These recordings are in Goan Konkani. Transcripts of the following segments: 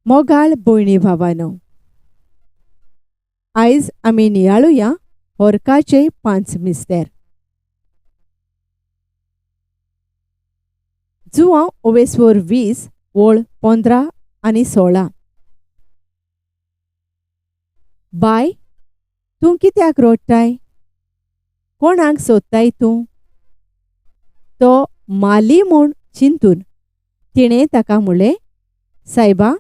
मोगाळ भयणी भावानो, आयज आमी नियाळुया होरकाचे पांच मिस्तेर. जुवांव ओवेस्वर 20 वळ 15 आनी 16. बाय, तूं कित्याक रोडटाय? कोणाक सोदताय तूं? तो माली म्हूण चिंतून तिणें ताका म्हणलें, सायबा,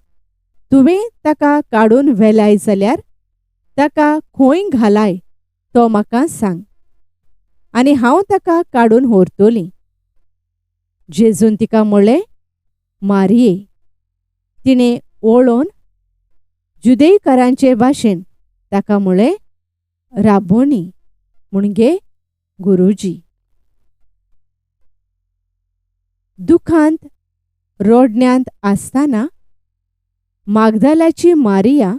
तुवें ताका काडून व्हेलाय जाल्यार ताका खंय घालाय तो म्हाका सांग आनी हांव ताका काडून व्हरतली. जेजून तिका म्हणलें, मारये. तिणें वळोवन जुदेयकारांचे भाशेन ताका म्हणलें, राबोनी, म्हणजे गुरुजी. दुखांत रोडण्यांत आसतना मागदालाची मारिया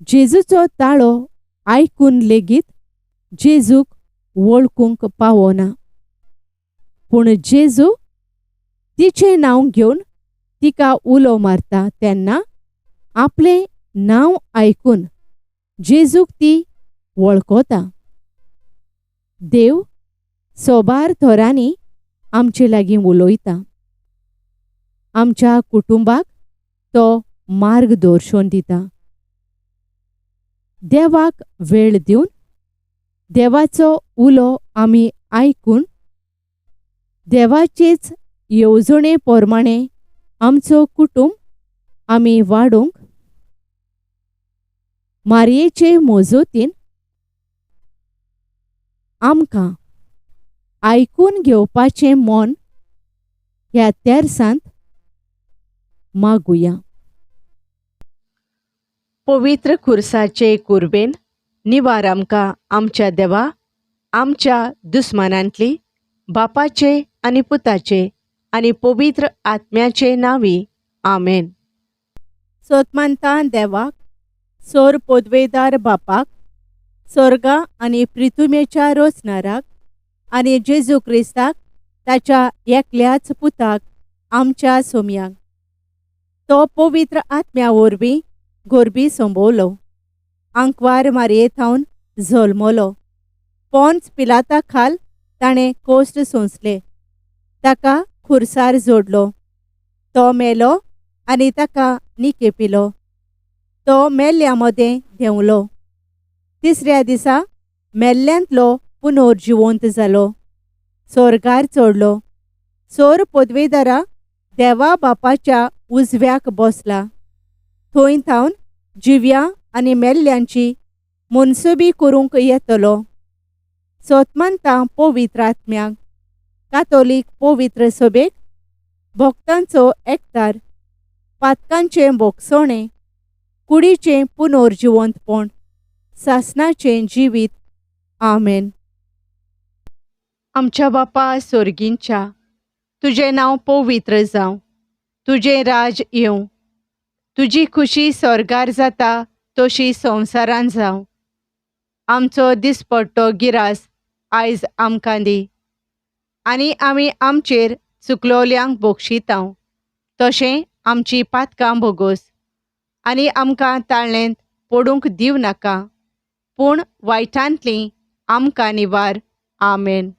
जेजूचो ताळो आयकून लेगीत जेजूक वळखूंक पावना. पूण जेजू तिचें नांव घेवन तिका उलो मारता तेन्ना आपलें नांव आयकून जेजूक ती वळखता. देव सोबार थोरांनी आमचे लागीं उलयता. आमच्या कुटुंबाक तो मार्गदर्शन दिता. देवाक वेळ दिवन देवाचो उलो आमी आयकून देवाचेच येवजणे प्रमाणे आमचो कुटुंब आमी वाडोवंक मारयेचे मजतीन आमकां आयकून घेवपाचें मन ह्या तेर्सांत मागुया. पवित्र खुर्साचे कुर्बेन निवार आमकां आमच्या देवा, आमच्या दुस्मानांतली, बापाचे आनी पुताचे आनी पवित्र आत्म्याचे नांवी. आमेन. सोतमानता देवाक, सोर पोदवेदार बापाक, सोर्गा आनी प्रितुमेच्या रोचनाराक आनी जेजू क्रिस्ताक ताच्या एकल्याच पुताक आमच्या सोम्याक, तो पवित्र आत्म्या वरवीं गोरबी संबवलो, आंकवार मारये थावन जल्मलो, पोंच पिलाता खाल ताणें कोश्ट सोंसले, ताका खुर्सार जोडलो, तो मेलो आनी ताका निकेपिलो, तो मेल्ल्या मदें देंवलो, तिसऱ्या दिसा मेल्ल्यांतलो पुनर्जिवंत जालो, सोर्गार चडलो, सोर पदवेदारा देवा बापाच्या उजव्याक बसला, थंय थावन जिव्या आनी मेल्ल्यांची मनसुबी करूंक येतलो. सोतमानता पवित्र आत्म्याक, कातोलीक पवित्र सभेक, भक्तांचो एकतार, पातकांचें भोगसणें, कुडीचें पुनर्जिवंतपण, सासणाचें जिवीत. आमेन. आमच्या बापा सोर्गींच्या, तुजें नांव पवित्र जावं, तुजें राज येवं, तुजी खुशी स्वर्गार जाता तशी संवसारान जावं. आमचो दिसपट्टो गिरास आयज आमकां दी आनी आमी आमचेर चुकलोल्यांक बोगशितांव तशें आमची पातकां भोगोस आनी आमकां ताळ्ळेंत पडूंक दिवं नाका, पूण वायटांतली आमकां निवार. आमेन.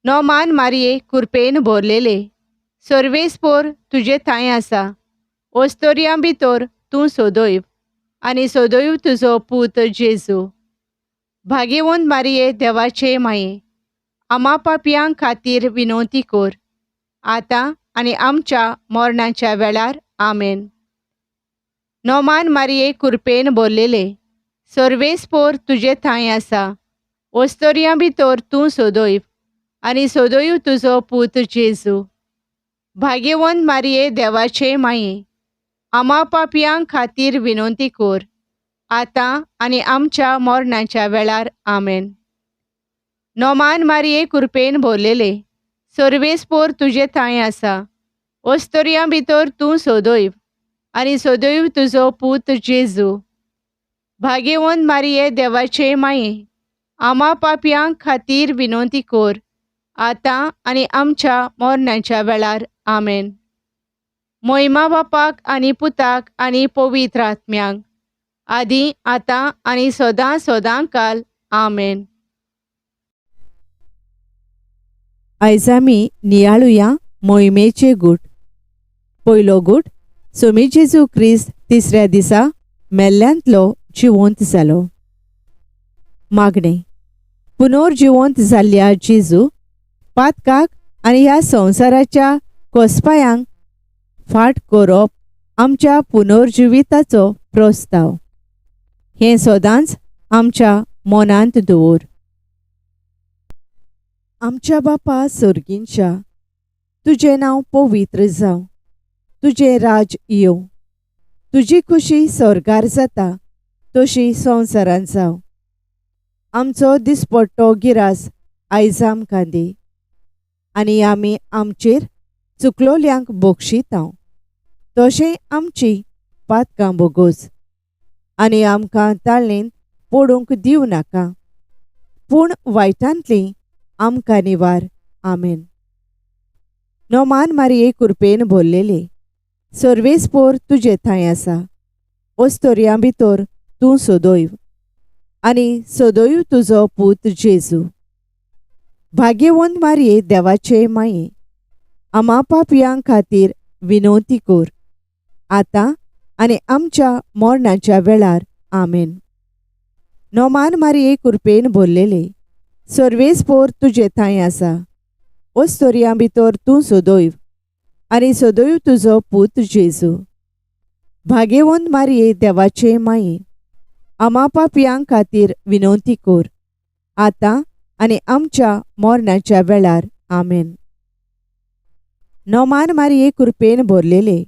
नोमान मारये कुरपेन भरलेले, सर्वेस्पोर तुजे थांय आसा, ओस्तोरयां भितर तूं सोदयव आनी सोदयव तुजो पूत जेजू. भाग्यवंत मारये देवाचे माये, आमा पापयां खातीर विनवती कर, आतां आनी आमच्या मरणाच्या वेळार. आमेन. नोमान मारये कुरपेन भरलेले, सर्वेस्पोर तुजे थांय आसा, ओस्तोरयां भितर तूं सोदयव आनी सोदयव तुजो पूत जेजू. भाग्यवंत मारये देवाचे माये, आमा पापयां खातीर विनवती कर, आतां आनी आमच्या मरणाच्या वेळार. आमेन. नोमान मारये कुरपेन भरलेले, सर्वेस्पोर तुजे थांय आसा, ओस्तोरयां भितर तूं सोदयव आनी सोदयव तुजो पूत जेजू. भाग्यवंत मारये देवाचे माये, आमा पापयां खातीर विनवती कर, आतां आनी आमच्या मरणाच्या वेळार. आमेन. मोहिमा बापाक आनी पुताक आनी पवित्र आत्म्यांक, आदी आतां आनी सदां सदां काल. आमेन. आयज आमी नियाळुया मोहिमेचे गूट. पयलो गूट, सोमी जेजू क्रिस्त तिसऱ्या दिसा मेल्ल्यांतलो जिवंत जालो. मागणें. पुनर्जिवंत जाल्ल्या जेजू, पातकाक आनी ह्या संवसाराच्या कोसपायांक फाट करप आमच्या पुनर्जिविताचो प्रस्ताव. हें सदांच आमच्या मनांत दवर. आमच्या बापा सर्गींच्या, तुजें नांव पवित्र जावं, तुजें राज येवं, तुजी खुशी स्वर्गार जाता तशी संवसारांत जावं. आमचो दिसपट्टो गिरास आयज आमकां दी, आनी आमी आमचेर चुकलोल्यांक बक्षितांव तशें आमची पातकां बोगोस, आनी आमकां ताळेंत पडूंक दिवं नाका, पूण वायटांतली आमकां निवार. आमेन. नोमान मारये कुरपेन भरलेले, सर्वेस्पोर तुजे थंय आसा, ओस्तोरयां भितर तूं सदैव आनी सदैव तुजो पूत जेजू. भाग्यवंत मारये देवाचे माये, आमा पापयां खातीर विनवती कर, आतां आनी आमच्या मरणाच्या वेळार. आमेन. नोमान मारये कुरपेन भरलेले, सर्वेस्पोर तुजे थंय आसा, ओस्तोरयां भितर तूं सदैव आनी सदैव तुजो पूत जेजू. भाग्यवंत मारये देवाचे माये, आमा पापयां खातीर विनवती कर, आतां आनी आमच्या मरणाच्या वेळार. आमेन. नोमान मारये कुरपेन भरलेले,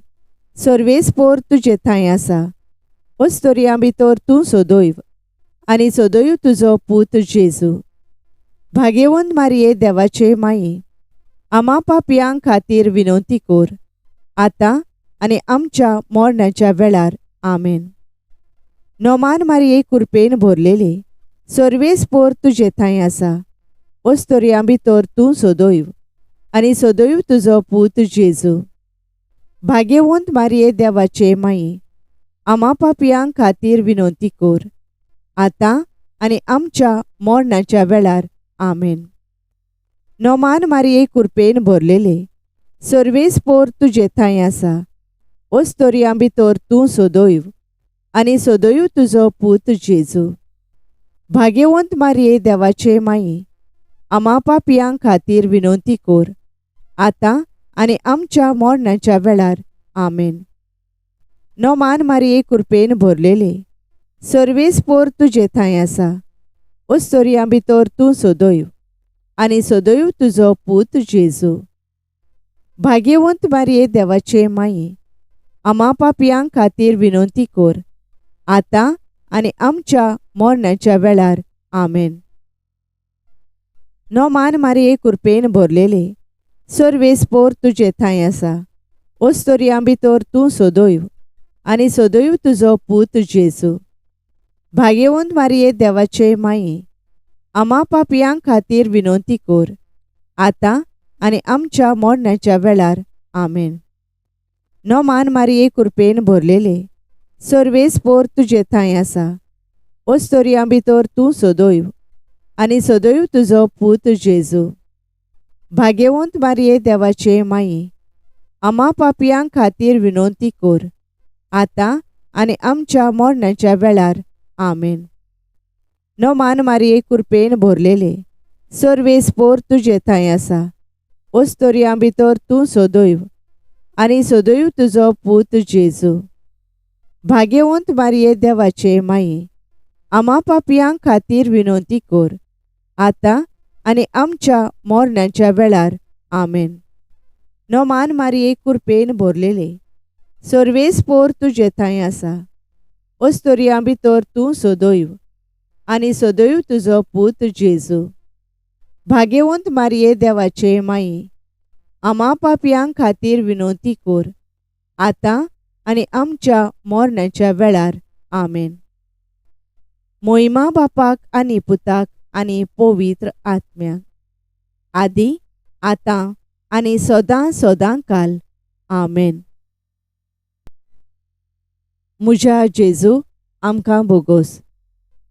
सर्वेस्पोर तुजे थंय आसा, ओस्तोरयां भितर तूं सदैव आनी सदैव तुजो पूत जेजू. भाग्यवंत मारये देवाचे माये, आमा पापयां खातीर विनवती कर, आतां आनी आमच्या मरणाच्या वेळार. आमेन. नोमान मारये कुरपेन भरलेले, सर्वेस्पोर तुजे थंय आसा, ओस्तोरयां भितर तूं सदैव आनी सदैव तुजो पूत जेजू. भाग्यवंत मारये देवाचे माये, आमा पापयां खातीर विनवती कर, आतां आनी आमच्या मरणाच्या वेळार. आमेन. नोमान मारये कुरपेन भरलेले, सर्वेस्पोर तुजे थंय आसा, ओस्तोरयां भितर तूं सदैव आनी सदैव तुजो पूत जेजू. भाग्यवंत मारये देवाचे माये, आमा पापयां खातीर विनवती कर, आतां आनी आमच्या मरणाच्या वेळार. आमेन. नोमान मारये कुरपेन भरलेले, सर्वेस्पोर तुजे थंय आसा, ओस्तोरयां भितर तूं सदैव आनी सदैव तुजो पूत जेजू. भाग्यवंत मारये देवाचे माये, आमा पापयां खातीर विनवती कर, आतां आनी आमच्या मरणाच्या वेळार. आमेन. नोमान मारये कुरपेन भरलेले, सर्वेस्पोर तुजे थंय आसा, ओस्तोरयां भितर तूं सदैव आनी सदैव तुजो पूत जेजू. भाग्यवंत मारये देवाचे माये, आमा पापयां खातीर विनवती कर, आतां आनी आमच्या मरणाच्या वेळार. आमेन. नोमान मारये कुरपेन भरलेले, सर्वेस्पोर तुजे थंय आसा, ओस्तोरयां भितर तूं सदैव आनी सदैव तुजो पूत जेजू. भाग्यवंत मारये देवाचे माये, आमा पापयां खातीर विनवती कर, आतां आनी आमच्या मरणाच्या वेळार. आमेन. नोमान मारये कुरपेन भरलेले, सर्वेस्पोर तुजे थंय आसा, ओस्तोरयां भितर तूं सदैव आनी सदैव तुजो पूत जेजू. भाग्यवंत मारये देवाचे माये, आमा पापयां खातीर विनवती कर, आतां आनी आमच्या मरणाच्या वेळार. आमेन. नोमान मारये कुरपेन भरलेले, सर्वेस्पोर तुजे थंय आसा, ओस्तोरयां भितर तूं सदैव आनी सदैव तुजो पूत जेजू. भाग्यवंत मारये देवाचे माये, आमा पापयां खातीर विनवती कर, आतां आनी आमच्या मरणाच्या वेळार. आमेन. मोहिमा बापाक आनी पुताक आनी पवित्र आत्म्याक, आदी आतां आनी सदां सदां काल. आमेन. म्हज्या जेजू आमकां भोगोस.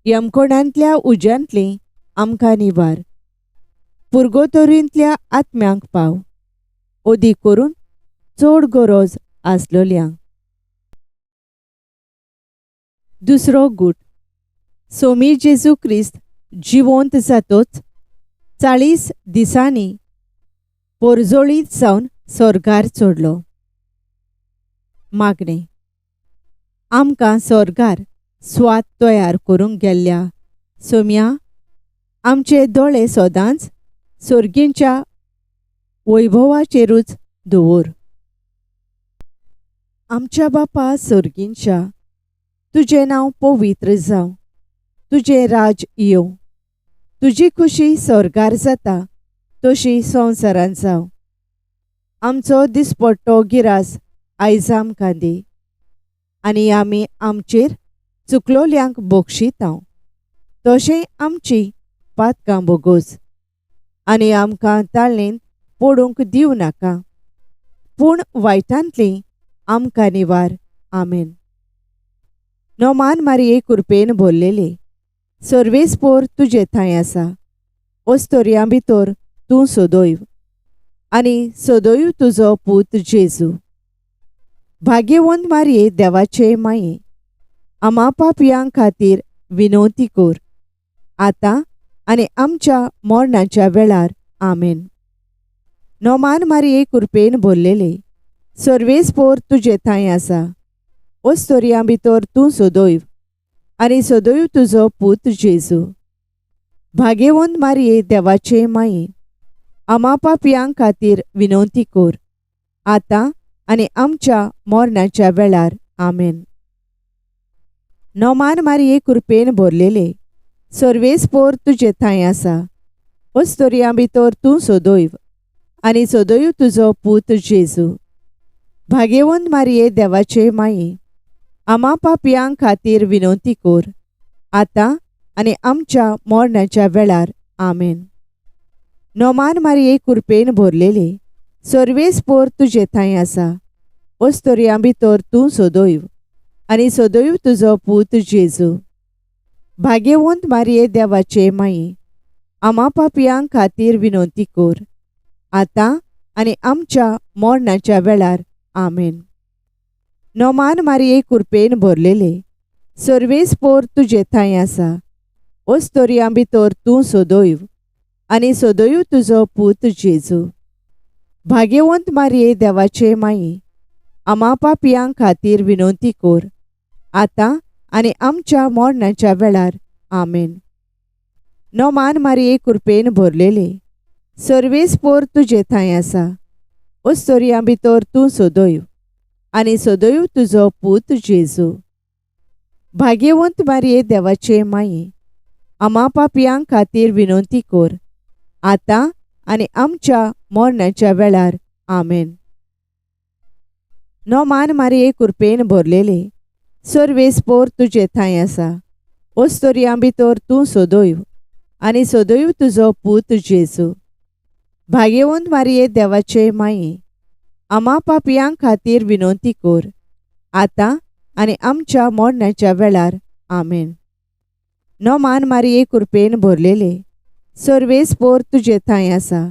यमकोणांतल्या उज्यांतली आमकां निवार. पुर्गोतोरींतल्या आत्म्यांक पाव, ओदी करून चड गरज आसलोल्यांक. दुसरो गूट. सोमी जेजू क्रिस्त जिवंत जातोच 40 दिसांनी पोरजोळीत जावन स्वर्गार चडलो. मागणें. आमकां स्वर्गार स्वाद तयार करूंक गेल्ल्या सोम्या, आमचे दोळे सदांच सर्गींच्या वैभवाचेरूच दवर. आमच्या बापा सर्गींच्या, तुजें नांव पवित्र जावं, तुजें राज येवं, तुजी खुशी स्वर्गार जाता तशी संवसारांत जावं. आमचो दिसपट्टो गिरास आयज आमकां दी, आनी आमी आमचेर चुकलोल्यांक बक्षितांव तशें आमची पातकां बोगोस, आनी आमकां ताळणेंत पडूंक दिवं नाका, पूण वायटांतली आमकां निवार. आमेन. नोमान मारये कुरपेन भरलेले, सर्वेस्पोर तुजे थंय आसा, ओस्तोरयां भितर तूं सदैव आनी सदैव तुजो पूत जेजू. भाग्यवंत मारये देवाचे माये, आमा पापयां खातीर विनवती कर, आतां आनी आमच्या मरणाच्या वेळार. आमेन. नोमान मारये कुरपेन भरलेले, सर्वेस्पोर तुजे थंय आसा, ओस्तोरयां भितर तूं सदैव आनी सदैव तुजो पूत जेजू. भाग्यवंत मारये देवाचे माये, आमा पापयां खातीर विनवती कर, आतां आनी आमच्या मरणाच्या वेळार. आमेन. नोमान मारये कुरपेन भरलेले, सर्वेस्पोर तुजे थंय आसा, ओस्तोरयां भितर तूं सदैव आनी सदैव तुजो पूत जेजू. भाग्यवंत मारये देवाचे माये, आमा पापयां खातीर विनवती कर, आतां आनी आमच्या मरणाच्या वेळार. आमेन. नोमान मारये कुरपेन भरलेले, सर्वेस्पोर तुजे थंय आसा, ओस्तोरयां भितर तूं सदैव आनी सदैव तुजो पूत जेजू. भाग्यवंत मारये देवाचे माये, आमा पापयां खातीर विनवती कर, आतां आनी आमच्या मरणाच्या वेळार. आमेन. नोमान मारये कुरपेन भरलेले, सर्वेस्पोर तुजे थंय आसा, ओस्तोरयां भितर तूं सदैव आनी सदैव तुजो पूत जेजू. भाग्यवंत मारये देवाचे माये, आमा पापयां खातीर विनवती कर, आतां आनी आमच्या मरणाच्या वेळार. आमेन. नोमान मारये कुरपेन भरलेले, सर्वेस्पोर तुजे थंय आसा, ओस्तोरयां भितर तूं सदैव आनी सदैव तुजो पूत जेजू. भाग्यवंत मारये देवाचे माये, आमा पापयां खातीर विनवती कर, आतां आनी आमच्या मरणाच्या वेळार. आमेन. नोमान मारये कुरपेन भरलेले, सर्वेस्पोर तुजे थंय आसा, ओस्तोरयां भितर तूं सदैव आनी सदैव तुजो पूत जेजू. भाग्यवंत मारये देवाचे माये, आमा पापयां खातीर विनवती कर, आतां आनी आमच्या मरणाच्या वेळार. आमेन. नोमान मारये कुरपेन भरलेले, सर्वेस्पोर तुजे थंय आसा,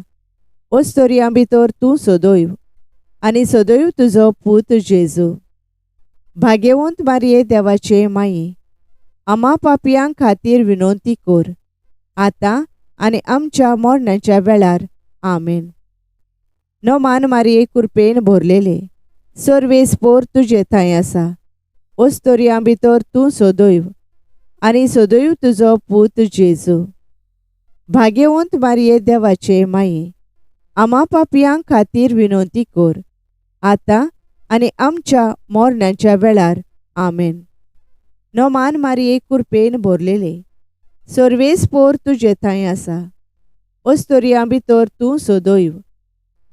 ओस्तोरयां भितर तूं सदैव आनी सदैव तुजो पूत जेजू. भाग्यवंत मारये देवाचे माये, आमा पापयां खातीर विनवती कर, आतां आनी आमच्या मरणाच्या वेळार. आमेन. नोमान मारये कुरपेन भरलेले, सर्वेस्पोर तुजे थंय आसा, ओस्तोरयां भितर तूं सदैव आनी सदैव तुजो पूत जेजू. भाग्यवंत मारये देवाचे माये, आमा पापयां खातीर विनवती कर, आतां आनी आमच्या मरणाच्या वेळार. आमेन. नोमान मारये कुरपेन भरलेले, सर्वेस्पोर तुजे थंय आसा, ओस्तोरयां भितर तूं सदैव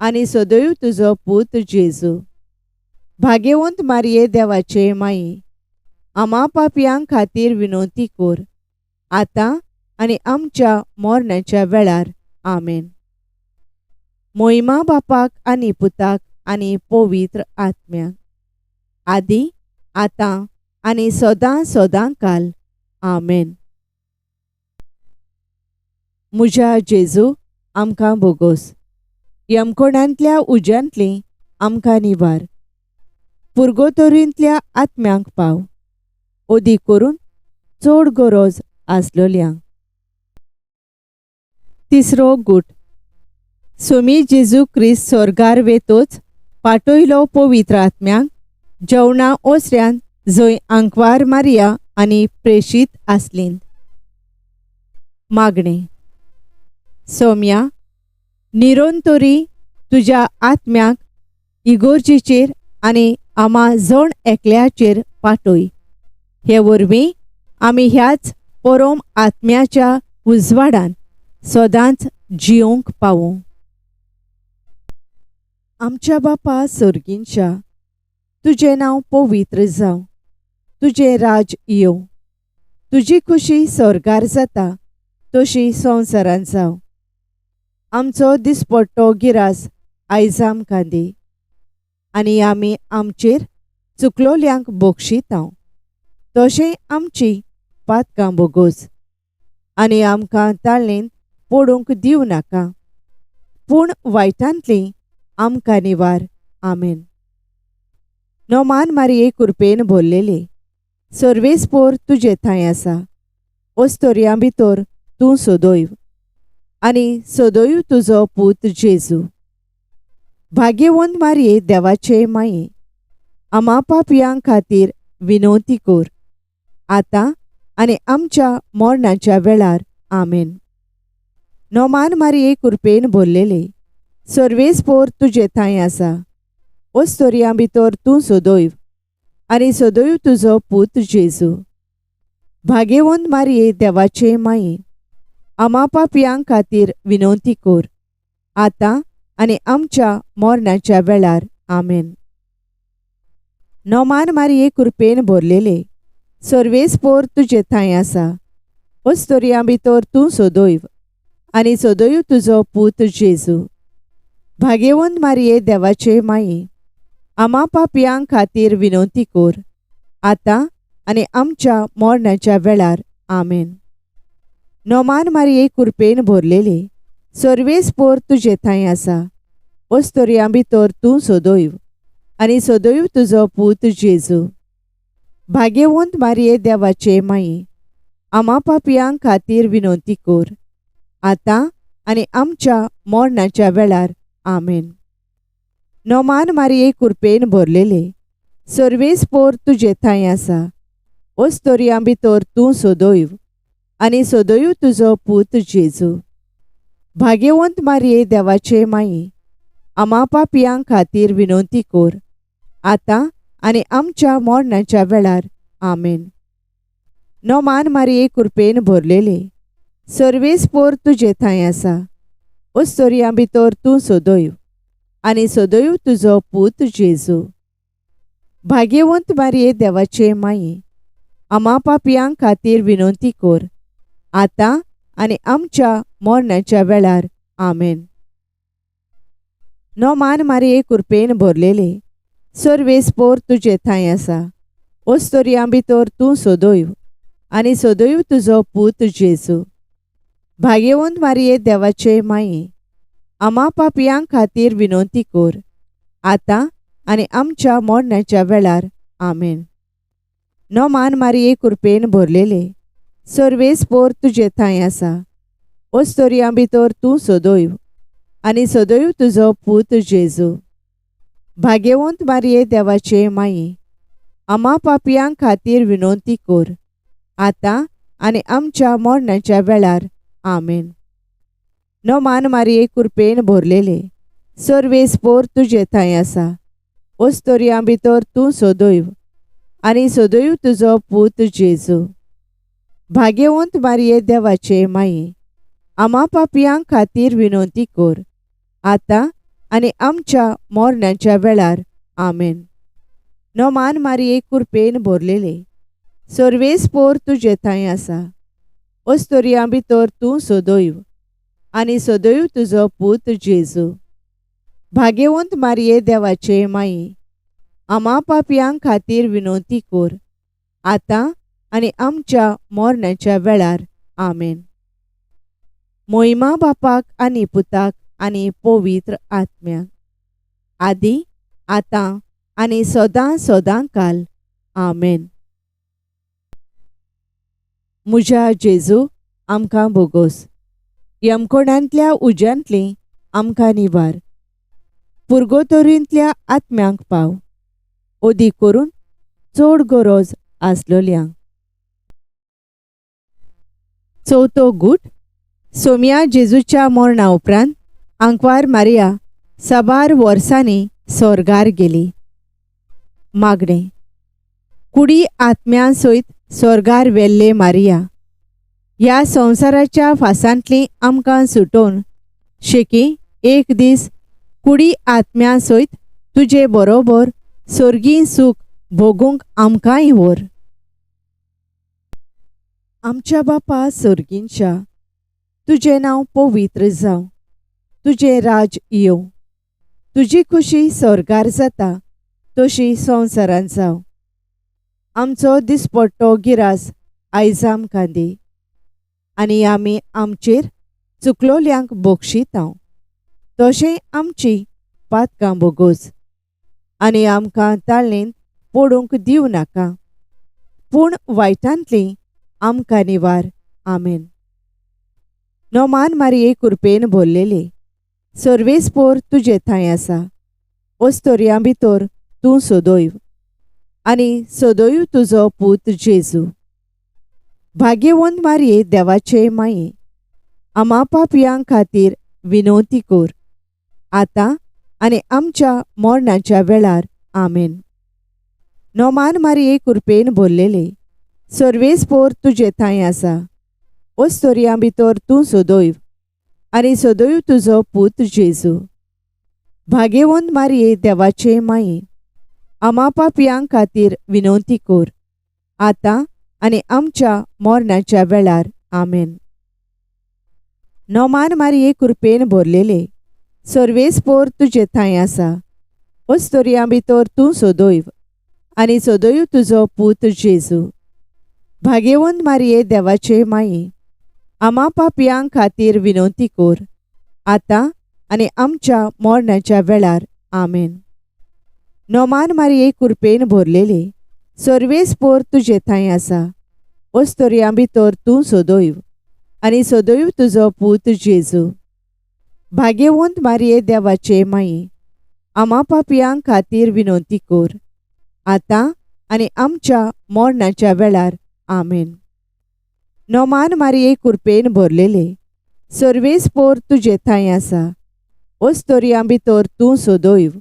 आनी सदैव तुजो पूत जेजू. भाग्यवंत मारये देवाचे माये, आमा पापयां खातीर विनवती कर, आतां आनी आमच्या मरणाच्या वेळार. आमेन. मोहिमा बापाक आनी पुताक आनी पवित्र आत्म्याक, आदी आतां आनी सदां सदां काल. आमेन. म्हज्या जेजू, आमकां बोगोस. यमकोणांतल्या उज्यांतली आमकां निवार. पुर्गोतोरींतल्या आत्म्यांक पाव, ओदी करून चड गरज आसलोल्यांक. तिसरो गूट. सोमी जेजू क्रिस्त स्वर्गार वेतोच पाटयलो पवित्र आत्म्यांक जेवणा ओसऱ्यान जंय आंकवार मारिया आनी प्रेशीत आसलीं. मागणें. सोम्या, निरंतरी तुज्या आत्म्याक इगोर्जीचेर आनी आमा जण एकल्याचेर पाटय. हे वरवीं आमी ह्याच परोम आत्म्याच्या उजवाडान सदांच जियोंक पावूं. आमच्या बापा सर्गींच्या, तुजें नांव पवित्र जावं, तुजें राज येवं, तुजी खुशी स्वर्गार जाता तशी संवसारांत जावं. आमचो दिसपट्टो गिरास आयज आमकां दी आनी आमी आमचेर चुकलोल्यांक बक्षितांव तशें आमची पातकां बोगोस आनी आमकां ताळेन पडूंक दिवं नाका, पूण वायटांतली आमकां निवार. आमेन. नोमान मारिये कुरपेन भरलेले, सर्वेस्पोर तुजे थंय आसा. ओस्तोरयां भितर तूं सदैव आनी सदैव तुजो पूत जेजू. भाग्यवंत मारिये देवाचे माये, आमा पापयां खातीर विनवती कर, आतां आनी आमच्या मरणाच्या वेळार. आमेन. नोमान मारिये कुरपेन भरलेले, सर्वेस्पोर तुजे थंय आसा. ओस्तोरयां भितर तूं सदैव आनी सदैव तुजो पूत जेजू. भाग्यवंत मारिये देवाचे माये, आमा पापयां खातीर विनवती कर, आतां आनी आमच्या मरणाच्या वेळार. आमेन. नोमान मारिये कुरपेन भरलेले, सर्वेस्पोर तुजे थंय आसा. ओस्तोरयां भितर तूं सदैव आनी सदैव तुजो पूत जेजू. भाग्यवंत मारिये देवाचे माये, आमा पापयां खातीर विनवती कर, आतां आनी आमच्या मरणाच्या वेळार. आमेन. नोमान मारिये कुरपेन भरलेले, सर्वेस्पोर तुजे थंय आसा. ओस्तोरयां भितर तूं सदैव आनी सदैव तुजो पूत जेजू. भाग्यवंत मारिये देवाचे माये, आमा पापयां खातीर विनवती कर, आतां आनी आमच्या मरणाच्या वेळार. आमेन. नोमान मारिये कुरपेन भरलेले, सर्वेस्पोर तुजे थंय आसा. ओस्तोरयां भितर तूं सदैव आनी सदैव तुजो पूत जेजू. भाग्यवंत मारिये देवाचे माये, आमा पापयां खातीर विनवती कर, आतां आनी आमच्या मरणाच्या वेळार. आमेन. नोमान मारिये कुरपेन भरलेले, सर्वेस्पोर तुजे थंय आसा. ओस्तोरयां भितर तूं सदैव आनी सदैव तुजो पूत जेजू. भाग्यवंत मारिये देवाचे माये, आमा पापयां खातीर विनवती कर, आतां आनी आमच्या मरणाच्या वेळार. आमेन. नोमान मारिये कुरपेन भरलेले, सर्वेस्पोर तुजे थंय आसा. ओस्तोरयां भितर तूं सदैव आनी सदैव तुजो पूत जेजू. भाग्यवंत मारिये देवाचे माये, आमा पापयां खातीर विनवती कर, आतां आनी आमच्या मरणाच्या वेळार. आमेन. नोमान मारिये कुरपेन भरलेले, सर्वेस्पोर तुजे थंय आसा. ओस्तोरयां भितर तूं सदैव आनी सदैव तुजो पूत जेजू. भाग्यवंत मारिये देवाचे माये, आमा पापयां खातीर विनवती कर, आतां आनी आमच्या मरणाच्या वेळार. आमेन. नोमान मारिये कुरपेन भरलेले, सर्वेस्पोर तुजे थंय आसा. ओस्तोरयां भितर तूं सदैव आनी सदैव तुजो पूत जेजू. भाग्यवंत मारिये देवाचे माये, आमा पापयां खातीर विनवती कर, आतां आनी आमच्या मरणाच्या वेळार. आमेन. नोमान मारिये कुरपेन भरलेले, सर्वेस्पोर तुजे थंय आसा. ओस्तोरयां भितर तूं सदैव आनी सदैव तुजो पूत जेजू. भाग्यवंत मारिये देवाचे माये, आमा पापयां खातीर विनवती कर, आतां आनी आमच्या मरणाच्या वेळार. आमेन. मोहिमा बापाक आनी पुताक आनी पवित्र आत्म्याक, आदी आतां आनी सदां सदां काल. आमेन. म्हज्या जेजू, आमकां बोगोस. यमकोणांतल्या उज्यांतली आमकां निवार. पुर्गोतोरींतल्या आत्म्यांक पाव, ओदी करून चड गरज आसलोल्यांक. चवथो गूट. सोम्या जेजूच्या मरणा उपरांत आंकवार मारिया साबार वर्सांनी स्वर्गार गेली. मागणें. कुडी आत्म्या सयत स्वर्गार वेल्ले मारिया, ह्या संवसाराच्या फासांतली आमकां सुटोवन शेकी एक दीस कुडी आत्म्या सयत तुजे बरोबर स्वर्गीय सूख भोगूंक आमकांय व्हर. आमच्या बापा सर्गींच्या, तुजें नांव पवित्र जावं, तुजें राज येवं, तुजी खुशी स्वर्गार जाता तशी संवसारांत जावं. आमचो दिसपट्टो गिरास आयज आमकां दी, आनी आमी आमचेर चुकलोल्यांक बक्षितांव तशें आमची पातकां बोगोस, आनी आमकां ताळणेंत पडूंक दिवं नाका, पूण वायटांतली आमकां निवार. आमेन. नोमान मारिये कुरपेन भरलेली, सर्वेस्पोर तुजे थंय आसा. ओस्तोरयां भितर तूं सदैव आनी सदैव तुजो पूत जेजू. भाग्यवंत मारिये देवाचे माये, आमा पापयां खातीर विनवती कर, आतां आनी आमच्या मरणाच्या वेळार. आमेन. नोमान मारिये कुरपेन भरलेले, सर्वेस्पोर तुजे थंय आसा. ओस्तोरयां भितर तूं सदैव आनी सदैव तुजो पूत जेजू. भाग्यवंत मारिये देवाचे माये, आमा पापयां खातीर विनवती कर, आतां आनी आमच्या मरणाच्या वेळार. आमेन. नोमान मारिये कुरपेन भरलेले, सर्वेस्पोर तुजे थंय आसा. ओस्तोरयां भितर तूं सदैव आनी सदैव तुजो पूत जेजू. भाग्यवंत मारिये देवाचे माये, आमा पापयां खातीर विनवती कर, आतां आनी आमच्या मरणाच्या वेळार. आमेन. नोमान मारिये कुरपेन भरलेले, सर्वेस्पोर तुजे थंय आसा. ओस्तोरयां भितर तूं सदैव आनी सदैव तुजो पूत जेजू. भाग्यवंत मारिये देवाचे माये, आमा पापयां खातीर विनवती कर, आतां आनी आमच्या मरणाच्या वेळार. आमेन. नोमान मारिये कुरपेन भरलेले, सर्वेस्पोर तुजे थंय आसा. ओस्तोरयां भितर तूं सदैव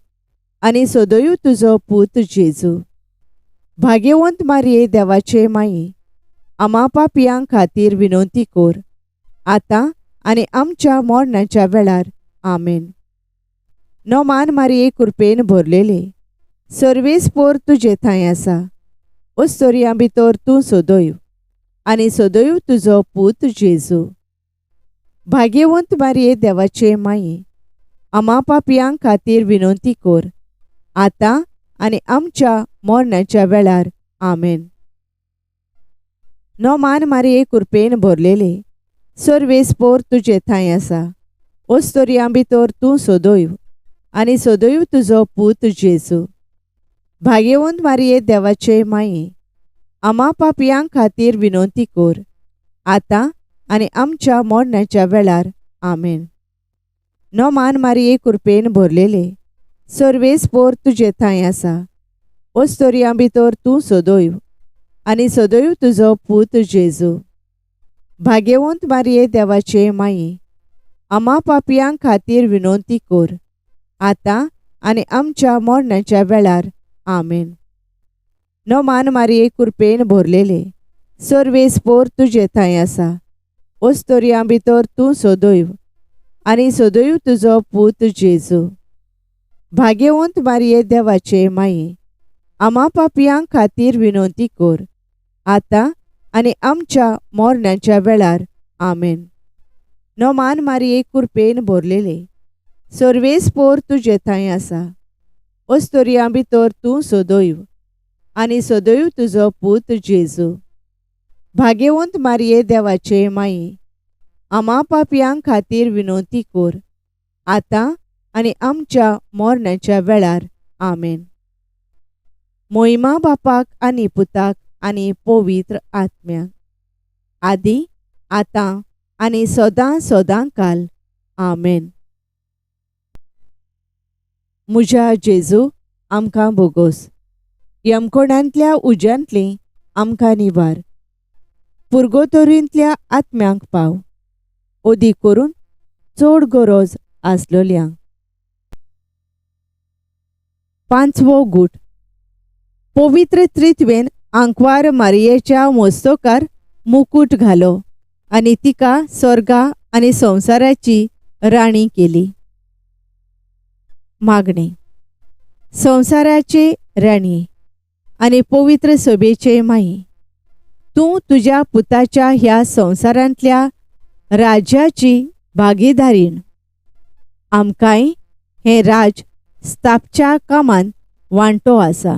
आनी सदैव तुजो पूत जेजू. भाग्यवंत मारिये देवाचे माये, आमा पापयां खातीर विनवती कर, आतां आनी आमच्या मरणाच्या वेळार. आमेन. नोमान मारिये कुरपेन भरलेले, सर्वेस्पोर तुजे थंय आसा. ओस्तोरयां भितर तूं सदैव आनी सदैव तुजो पूत जेजू. भाग्यवंत मारिये देवाचे माये, आमा पापयां खातीर विनवती कर, आतां आनी आमच्या मरणाच्या वेळार. आमेन. नोमान मारिये कुरपेन भरलेले, सर्वेस्पोर तुजे थंय आसा. ओस्तोरयां भितर तूं सदैव आनी सदैव तुजो पूत जेजू. भाग्यवंत मारिये देवाचे माये, आमा पापयां खातीर विनवती कर, आतां आनी आमच्या मरणाच्या वेळार. आमेन. नोमान मारिये कुरपेन भरलेले, सर्वेस्पोर तुजे थंय आसा. ओस्तोरयां भितर तूं सदैव आनी सदैव तुजो पूत जेजू. भाग्यवंत मारिये देवाचे माये, आमा पापयां खातीर विनवती कर, आतां आनी आमच्या मरणाच्या वेळार. आमेन. नोमान मारिये कुरपेन भरलेले, सर्वेस्पोर तुजे थंय आसा. ओस्तोरयां भितर तूं सदैव आनी सदैव तुजो पूत जेजू. भाग्यवंत मारिये देवाचे माये, आमा पापयां खातीर विनवती कर, आतां आनी आमच्या मरणाच्या वेळार. आमेन. नोमान मारिये कुरपेन भरलेले, सर्वेस्पोर तुजे थंय आसा. ओस्तोरयां भितर तूं सदैव आनी सदैव तुजो पूत जेजू. भाग्यवंत मारये देवाचे माई, आमा पापयां खातीर विनवती कर, आतां आनी आमच्या मरणाच्या वेळार. आमेन. मोहिमा बापाक आनी पुताक आनी पवित्र आत्म्याक, आदी आतां आनी सदां सदां काल. आमेन. म्हज्या जेजू, आमकां बोगोस. यमकोणांतल्या उज्यांतली आमकां निवार. पुर्गोतोरींतल्या आत्म्यांक पाव, अदीक करून चड गरज आसलोल्यांक. पांचवो गूट. पवित्र त्रित्वेन आंकवार मारियेच्या मस्तकार मुकूट घालो आनी तिका स्वर्गा आनी संवसाराची राणी केली. मागणें. संवसाराचे राणी आनी पवित्र सभेचे माई, तूं तुज्या पुताच्या ह्या संवसारांतल्या राज्याची भागीदारीण. आमकांय हें राज स्थापच्या कामांत वांटो आसा,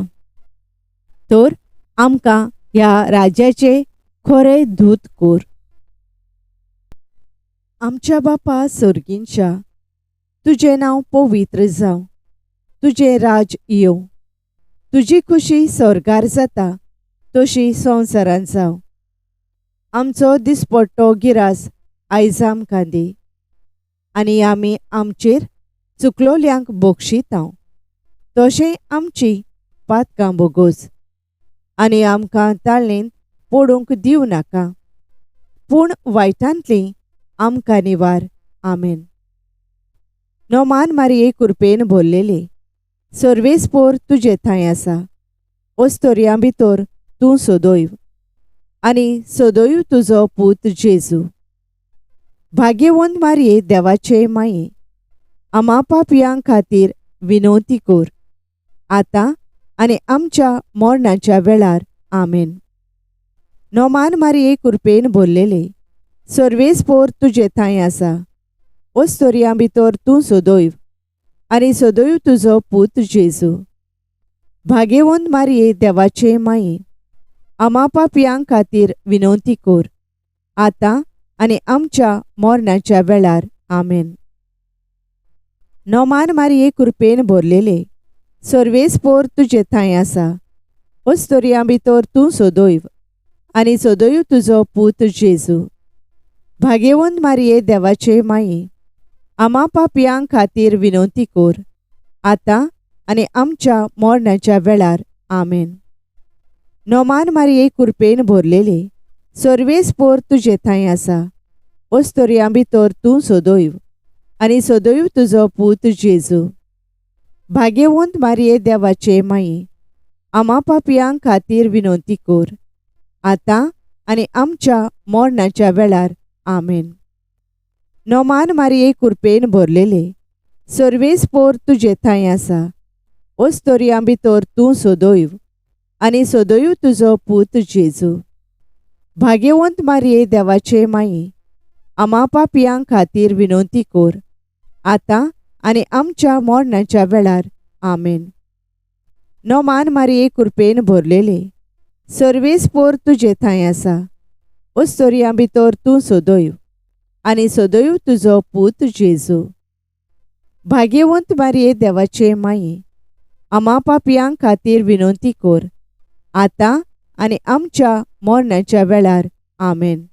तर आमकां ह्या राज्याचे खरे दूत कर. आमच्या बापा सर्गींच्या, तुजें नांव पवित्र जावं, तुजें राज येवं, तुजी खुशी स्वर्गार जाता तशी संवसारांत जावं. आमचो दिसपट्टो गिरास आयज आमकां दी, आनी आमी आमचेर चुकलोल्यांक बक्षितांव तशें आमची पातकां बोगोस, आनी आमकां ताळणेन पडूंक दिवं नाका, पूण वायटांतली आमकां निवार. आमेन. नोमान मारये कुरपेन भरलेली, सर्वेस्पोर तुजे थंय आसा, अस्तोरयां भितर तूं सदैव आनी सदैव तुजो पूत जेजू. भाग्यवंत मारये देवाचे माये, आमा पापयां खातीर विनवती कर, आतां आनी आमच्या मरणाच्या वेळार. आमेन. नोमान मारये कुरपेन भरलेले, सर्वेस्पोर तुजे थंय आसा, अस्तोरयां भितर तूं सदैव आनी सदैव तुजो पूत जेजू. भाग्यवंत मारये देवाचे माये, आमा पापयां खातीर विनवती कर, आतां आनी आमच्या मरणाच्या वेळार. आमेन. नोमान मारये कुरपेन भरलेले, सर्वेस्पोर तुजे थंय आसा, अस्तोरयां भितर तूं सदैव आनी सदैव तुजो पूत जेजू. भाग्यवंत मारये देवाचे माये, आमा पापयां खातीर विनवती कर, आतां आनी आमच्या मरणाच्या वेळार. आमेन. नोमान मारये कुरपेन भरलेले, सर्वेस्पोर तुजे थंय आसा, अस्तोरयां भितर तूं सदैव आनी सदैव तुजो पूत जेजू. भाग्यवंत मारये देवाचे माये, आमा पापयां खातीर विनवती कर, आतां आनी आमच्या मरणाच्या वेळार. आमेन. नोमान मारये कुरपेन भरलेले, सर्वेस्पोर तुजे थंय आसा, अस्तोरयां भितर तूं सदैव आनी सदैव तुजो पूत जेजू. भाग्यवंत मारये देवाचे माये, आमा पापयां खातीर विनवती कर, आतां आनी आमच्या मरणाच्या वेळार. आमेन. नोमान मारये कुरपेन भरलेले, सर्वेस्पोर तुजे थंय आसा, अस्तोरयां भितर तूं सदैव आनी सदैव तुजो पूत जेजू. भाग्यवंत मारये देवाचे माये, आमा पापयां खातीर विनवती कर, आतां आनी आमच्या मरणाच्या वेळार. आमेन.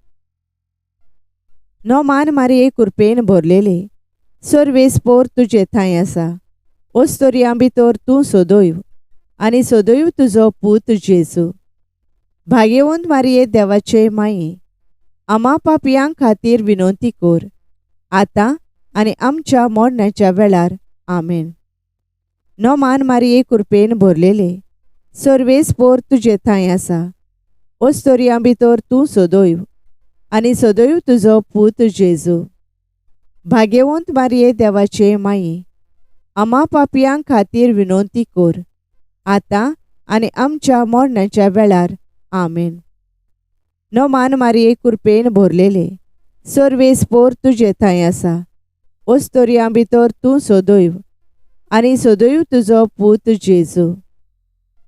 नोमान मारये कुरपेन भरलेले, सर्वेस्पोर तुजे थंय आसा, अस्तोरयां भितर तूं सदैव आनी सदैव तुजो पूत जेजू. भाग्यवंत मारये देवाचे माये, आमा पापयां खातीर विनवती कर, आतां आनी आमच्या मरणाच्या वेळार. आमेन. नोमान मारये कुरपेन भरलेले, सर्वेस्पोर तुजे थंय आसा, अस्तोरयां भितर तूं सदैव आनी सदैव तुजो पूत जेजू. भाग्यवंत मारये देवाचे माये, आमा पापयां खातीर विनवती कर, आतां आनी आमच्या मरणाच्या वेळार. आमेन. नोमान मारये कुरपेन भरलेले, सर्वेस्पोर तुजे थंय आसा, अस्तोरयां भितर तूं सदैव आनी सदैव तुजो पूत जेजू.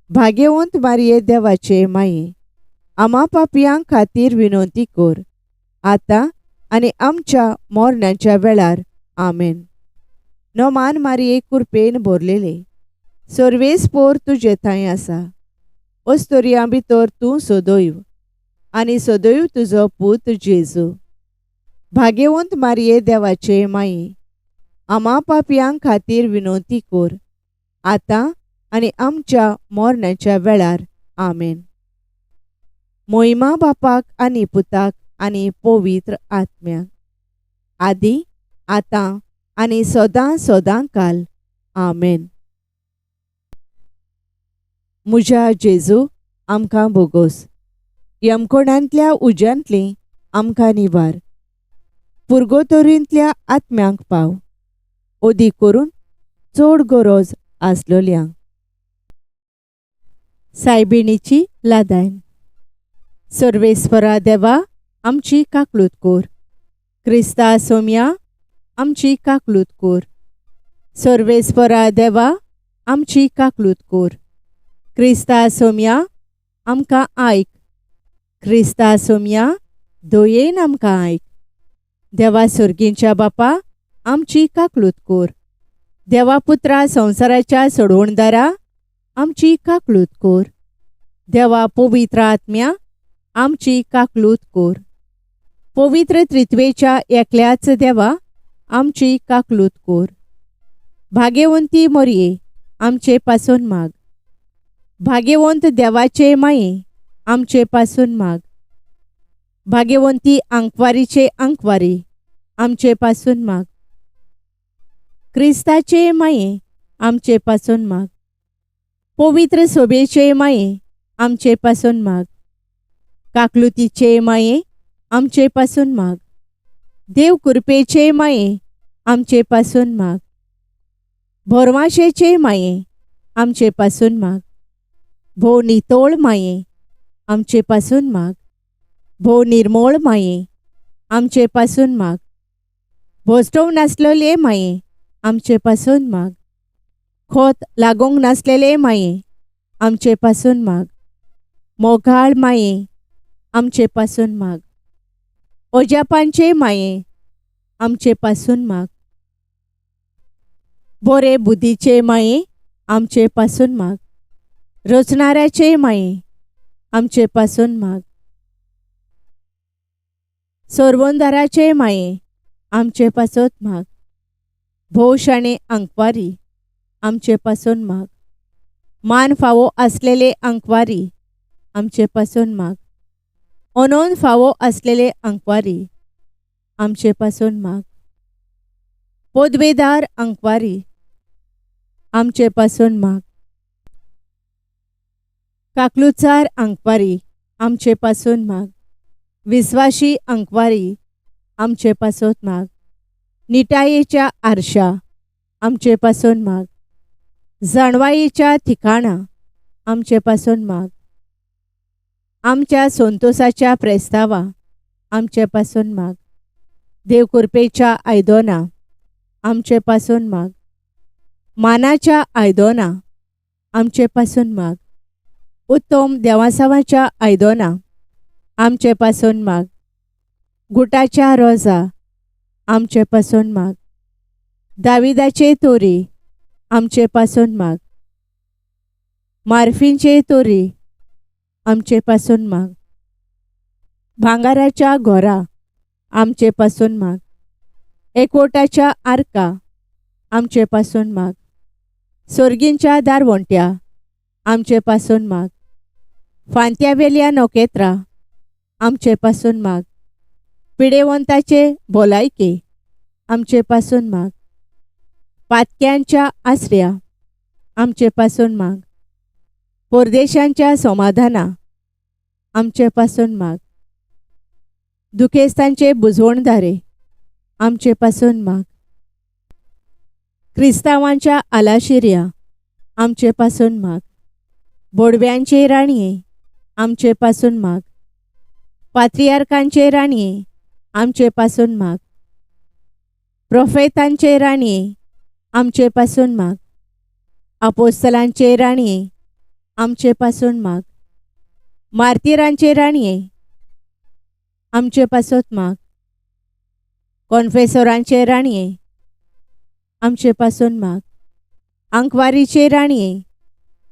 भाग्यवंत मारये देवाचे माये, आमा पापयां खातीर विनवती कर, आतां आनी आमच्या मरणाच्या वेळार. आमेन. नोमान मारये कुरपेन भरलेले, सर्वेस्पोर तुजे थंय आसा. अस्तोरयां भितर तूं सदैव आनी सदैव तुजो पूत जेजू. भाग्यवंत मारये देवाचे माये, आमा पापयां खातीर विनवती कर, आतां आनी आमच्या मरणाच्या वेळार. आमेन. मोहिमा बापाक आनी पुताक आनी पवित्र आत्म्याक, आदी आतां आनी सदां सदां काल. आमेन. म्हज्या जेजू, आमकां बोगोस. यमकोणांतल्या उज्यांतली आमकां निवार. पुर्गोतोरींतल्या आत्म्यांक पाव, अदीक करून चड गरज आसलोल्यांक. सायबिणीची लादायन. सर्वेस्परा देवा, आमची काकलूत कोर. क्रिस्ता सोम्या, आमची काकलूत कोर. सर्वेस्परा देवा, आमची काकलूत कोर. क्रिस्ता सोम्या, आमकां आयक. क्रिस्ता सोम्या, दयेन आमकां आयक. देवा सर्गींच्या बापा, आमची काकलूत कोर. देवा पुत्रा संवसाराच्या सोडवणदारा, आमची काकलूत कोर. देवा पवित्र आत्म्या, आमची काकलूत कोर. पवित्र त्रित्वेच्या एकल्याच देवा, आमची काकलूत कोर. भाग्यवंती मोरये, आमचे पासून माग. भाग्यवंत देवाचे माये, आमचे पासून माग. भाग्यवंती आंकवारीचे आंकवारी, आमचे पासून माग. क्रिस्ताचे माये, आमचे पासून माग. पवित्र सोबेचे माये, आमचे पासून माग. काकलुतीचे माये, आमचे पासून माग. देव कृपेचे माये, आमचे पासून माग. भोरवाशेचे माये, आमचे पासून माग. भोव नितोळ माये, आमचे पासून माग. भोव निर्मोळ माये, आमचे पासून माग. भोसटोव नासलेले माये, आमचे पासून माग. खोत लागूंक नासलेले माये, आमचे पासून माग. मोगाळ माये, आमचे पासून माग. ओजापांचे माये, आमचे पासून माग. बोरे बुद्धीचे माये, आमचे पासून माग. रचणाऱ्याचे माये, आमचे पासून माग. सोरवंदाराचे माये, आमचे पासत माग. भोव शाणे आंकवारी, आमचे पासून माग. मान फावो आसलेले आंकवारी, आमचे पासून माग. अनोन फावो आसलेले आंकवारी, आमचे पासून माग. पदवेदार आंकवारी, आमचे पासून माग. काकलुचार आंकवारी, आमचे पासून माग. विस्वाशी आंकवारी, आमचे पासत माग. निटायेच्या आरशा, आमचे पासून माग. जाणवायेच्या ठिकाणा, आमचे पासून माग. आमच्या संतोसाच्या प्रेस्तावा, आमचे पासून माग. देवकृपेच्या आयदोना, आमचे पासून माग. मानाच्या आयदोना, आमचे पासून माग. उत्तम देवासावाच्या आयदोना, आमचे पासून माग. गुटाच्या रोजा, आमचे पासून माग. दाविदाचे तोरी, आमचे पासून माग. मार्फींचे तोरी, आमचे पासून माग. भांगाराच्या घोरा, आमचे पासून माग. एकवटाच्या आर्का, आमचे पासून माग. सोर्गींच्या दारवंट्या, आमचे पासून माग. फांत्यावेल्या नखेत्रां, आमचे पासून माग. पिडेवंताचे भलायके, आमचे पासून माग. पातक्यांच्या आसऱ्या, आमचे पासून माग. परदेशांच्या समाधाना, आमचे पासून माग. दुखेस्तांचे बुजवणदारे, आमचे पासून माग. क्रिस्तांवांच्या आलाशिऱ्या, आमचे पासून माग. बोडव्यांचे राणये, आमचे पासून माग. पात्रियार्कांचे राणये, आमचे पासून माग. प्रोफेतांचे राणये, आमचे पासून माग. आपोस्तलांचे राणये, आमचे पासून माग. मार्तिरांचे राणये, आमचे पासत माग. कॉन्फेसोरांचे राणये, आमचे पासून माग. आंकवारीचे राणये,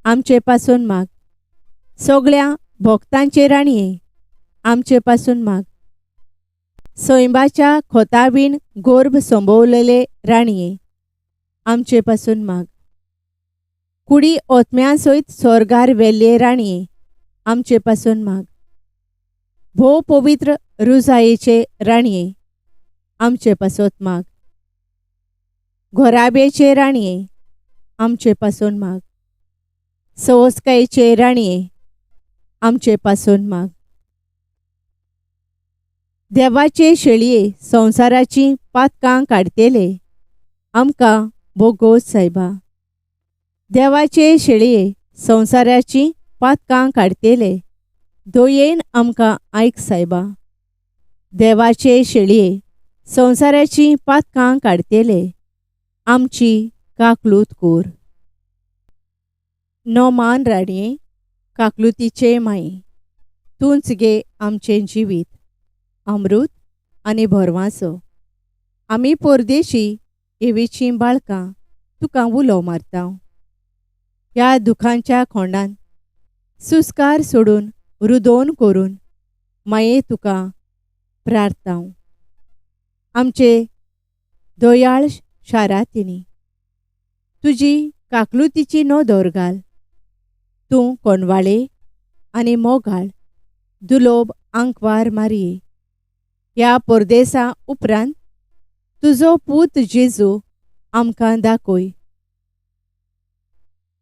आमचे पासून माग. सगळ्या भक्तांचे राणये, आमचे पासून माग. सैंबाच्या खोतावीण गोर्भ संभवलेले राणये, आमचे पासून माग. कुडी ओतम्या सयत स्वर्गार वेल्ले राणये, आमचे पासून माग. भोव पवित्र रुजायेचे राणये, आमचे पासत माग. घोराब्याचे राणये, आमचे पासून माग. सवस्कायेचे राणये, आमचे पासून माग. देवाचे शेळये संवसाराची पातकां काडटेले, आमकां बोगोस सायबा. देवाचे शेळये संवसाराची पातकां काडटेले, दयेन आमकां आयक सायबा. देवाचे शेळये संवसाराची पातकां काडटेले, आमची काकलूत कोर. नोमान राणये, काकलुतीचे माये, तूंच गे आमचें जिवीत, अमृत आनी भरवांसो. आमी परदेशी एवीचीं बाळकां तुका उलो मारता. ह्या दुखांच्या खोंडान सुस्कार सोडून रुदोन करून माये तुका प्रार्थांव. आमचे दयाळ शारातिनी तुजी काकलुतीची नदर घाल. तूं कोणवाळे आनी मोगाळ दुलोब आंकवार मारये. ह्या परदेसा उपरांत तुजो पूत जेजू आमकां दाखय.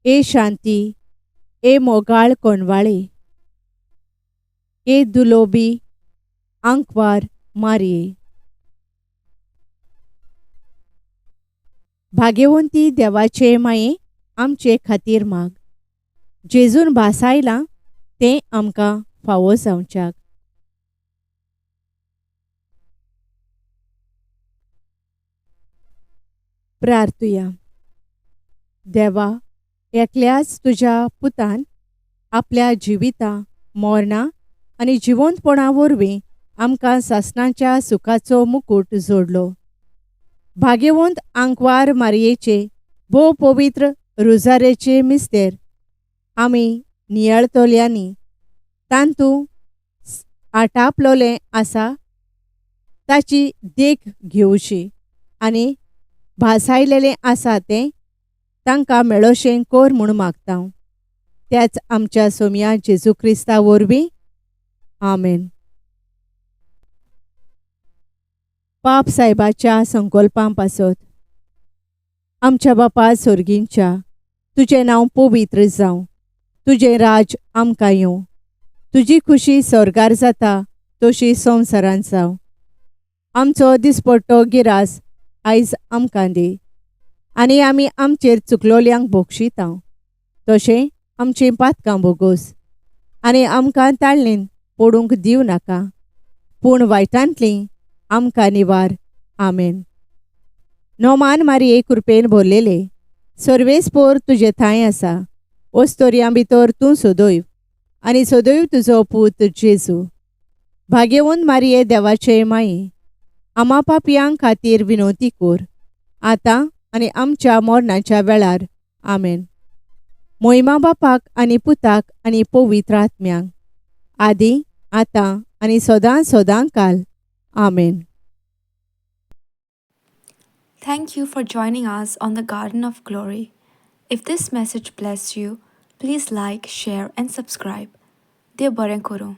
ए शांती, ए मोगाळ कोणवाळे, ए दुलोबी आंकवार मारये. भाग्यवंती देवाचे माये, आमचे खातीर माग. जेजून भासायलां तें आमकां फावो जावच्याक. प्रार्थुया. देवा, एकल्याच तुज्या पुतान आपल्या जिविता, मरणा आनी जिवंतपणा वरवीं आमकां सासणाच्या सुखाचो मुकूट जोडलो. भाग्यवंत आंकवार मारयेचे भोव पवित्र रुजारेचे मिस्तेर आमी नियाळतल्यांनी तांतू आटापलोलें आसा ताची देख घेवची आनी भासायलेलें आसा तें तांकां मेळोशें कोर म्हूण मागता. त्याच आमच्या सोमया जेजू क्रिस्ता वरवीं. आमेन. पाप सायबाच्या संकल्पां पासत. आमच्या बापा सोर्गींच्या, तुजें नांव पवित्र जावं, तुजें राज आमकां येवं, तुजी खुशी स्वर्गार जाता तशी संवसारांत जावं. आमचो दिसपट्टो गिरास आयज आमकां दी आनी आमी आमचेर चुकलोल्यांक बोगशिता तशें आमचीं पातकां बोगोस आनी आमकां ताळणेन पडूंक दिवं नाका, पूण वायटांतलीं आमकां निवार. आमेन. नोमान मारये कृपेन भरलेले, सर्वेस्पोर तुजे थांय आसा. ओस्तोरयां भितर तूं सदैव आनी सदैव तुजो पूत जेजू. भाग्यवंत मारये देवाचे माये, आमा पापयां खातीर विनवती कोर, आतां आनी आमच्या मरणाच्या वेळार. आमेन. मोहिमा बापाक आनी पुताक आनी पवित्र आत्म्यांक, आदी आतां आनी सदां सदां काल. आमेन. Thank you for joining us on the Garden of Glory. If this message blessed you, please like, share, and subscribe. देव बरें करूं.